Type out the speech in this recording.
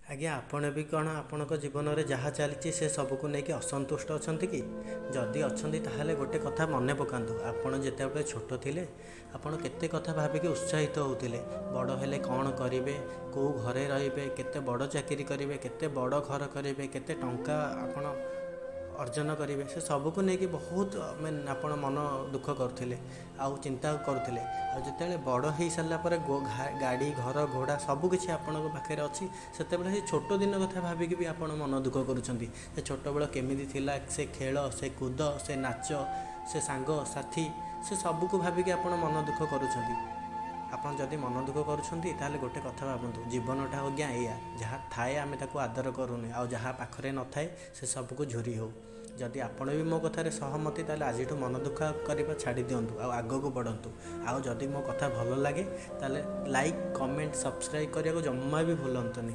ଆଜ୍ଞା, ଆପଣ ବି କ'ଣ ଆପଣଙ୍କ ଜୀବନରେ ଯାହା ଚାଲିଛି ସେ ସବୁକୁ ନେଇକି ଅସନ୍ତୁଷ୍ଟ ଅଛନ୍ତି କି? ଯଦି ଅଛନ୍ତି, ତାହେଲେ ଗୋଟେ କଥା ମନେ ପକାନ୍ତୁ। ଆପଣ ଯେତେବେଳେ ଛୋଟ ଥିଲେ, ଆପଣ କେତେ କଥା ଭାବିକି ଉତ୍ସାହିତ ହେଉଥିଲେ। ବଡ଼ ହେଲେ କ'ଣ କରିବେ, କେଉଁ ଘରେ ରହିବେ, କେତେ ବଡ଼ ଚାକିରି କରିବେ, କେତେ ବଡ଼ ଘର କରିବେ, କେତେ ଟଙ୍କା ଆପଣ ଅର୍ଜନ କରିବେ, ସେ ସବୁକୁ ନେଇକି ବହୁତ ମେନ୍ ଆପଣ ମନ ଦୁଃଖ କରୁଥିଲେ ଆଉ ଚିନ୍ତା କରୁଥିଲେ। ଆଉ ଯେତେବେଳେ ବଡ଼ ହେଇସାରିଲା ପରେ ଗାଡ଼ି, ଘର, ଘୋଡ଼ା ସବୁକିଛି ଆପଣଙ୍କ ପାଖରେ ଅଛି, ସେତେବେଳେ ସେ ଛୋଟ ଦିନ କଥା ଭାବିକି ବି ଆପଣ ମନ ଦୁଃଖ କରୁଛନ୍ତି। ସେ ଛୋଟବେଳ କେମିତି ଥିଲା, ସେ ଖେଳ, ସେ କୁଦ, ସେ ନାଚ, ସେ ସାଙ୍ଗ ସାଥି, ସେ ସବୁକୁ ଭାବିକି ଆପଣ ମନ ଦୁଃଖ କରୁଛନ୍ତି। ଆପଣ ଯଦି ମନ ଦୁଃଖ କରୁଛନ୍ତି, ତାହେଲେ ଗୋଟେ କଥା ଭାବନ୍ତୁ। ଜୀବନଟା ଆଜ୍ଞା ଏଇଆ, ଯାହା ଥାଏ ଆମେ ତାକୁ ଆଦର କରୁନେ, ଆଉ ଯାହା ପାଖରେ ନଥାଏ ସେ ସବୁକୁ ଝୁରି ହେଉ। ଯଦି ଆପଣ ବି ମୋ କଥାରେ ସହମତି, ତାହେଲେ ଆଜିଠୁ ମନ ଦୁଃଖ କରିବା ଛାଡ଼ି ଦିଅନ୍ତୁ ଆଉ ଆଗକୁ ବଢ଼ନ୍ତୁ। ଆଉ ଯଦି ମୋ କଥା ଭଲ ଲାଗେ, ତାହେଲେ ଲାଇକ୍, କମେଣ୍ଟ, ସବସ୍କ୍ରାଇବ୍ କରିବାକୁ ଜମା ବି ଭୁଲନ୍ତୁନି।